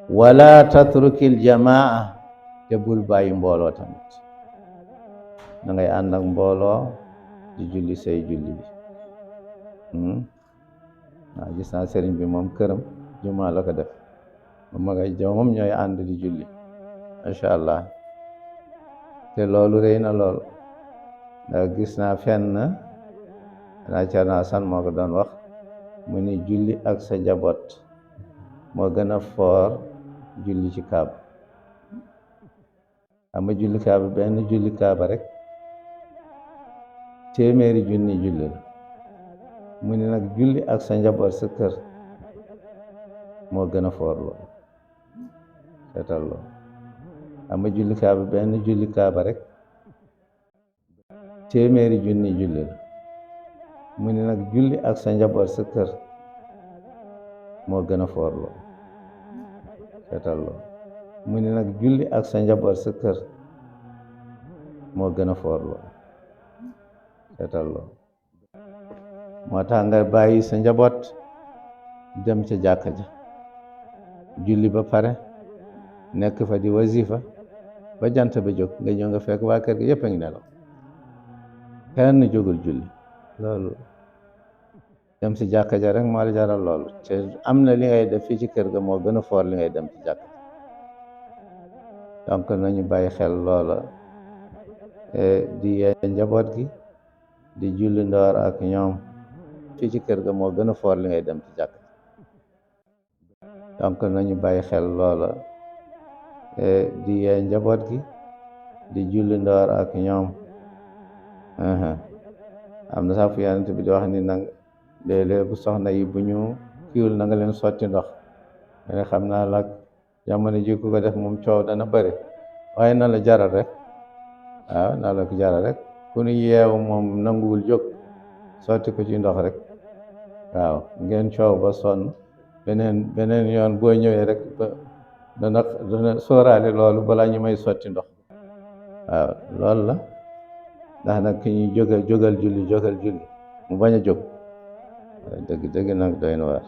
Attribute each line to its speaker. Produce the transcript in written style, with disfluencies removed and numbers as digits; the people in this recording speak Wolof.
Speaker 1: wala tatrukil jamaa te bul bàyyi mbooloo tamit da ngay ànd ak mbooloo di julli say julli bi waaw gis naa sëriñ bi moom këram jumaa la ko def moom ngay moom ñooy ànd di julli macha allah te loolu rëy na lool ndax gis naa fenn naa Cerno Asan moo ko doon wax mu ni julli ak sa njaboot moo gën a foor julli ci kaaba ama julli kaaba benn julli kaaba rek téeméeri junni julli la mu ni nag julli ak sa njaboot sa kër moo gën a foor lool seetal lool ama julli kaaba benn julli kaaba rek téeméeri junni julli la mu ni nag julli ak sa njaboot sa kër moo gën a foor lool seetal lool mu ni nag julli ak sa njaboot sa kër moo gën a foor lool seetal lool moo tax nga bàyyi sa njaboot dem ca jàkka ja julli ba pare nekk fa di wasifa ba jant ba jóg nga ñëw nga fekk waa kër gi yëpp a ngi nelaw kenn jógul julli loolu dem si jàkka ja rek moo la jaral loolu te am na li ngay def fii ci kër ga moo gën a foor li ngay dem ci jàkka donc nañu bàyyi xel loola di yee njaboot gi di julli ndoor ak ñoom fii ci kër ga moo gën a foor li ngay dem ci jàkka donc nañu bàyyi xel loola di yee njaboot gi di julli ndoor ak ñoom am na sax fu yonent bi di wax ni nag léeg-léeg bu soxna yi bu ñu kiiwul na nga leen sotti ndox mais xam naa la jamono ji ku ko def moom coow dana bëri waaye na la jaral rek waaw na la ko jaral rek ku nu yeewu moom nanguwul jóg sotti ko ci ndox rek waaw ngeen coow ba sonn beneen yoon boo ñëwee rek ba dana sóoraale loolu balaa ñu may sotti ndox waaw loolu la ndax nag ki ñuy jógal julli mu bañ a jóg dëgg nag doy na waar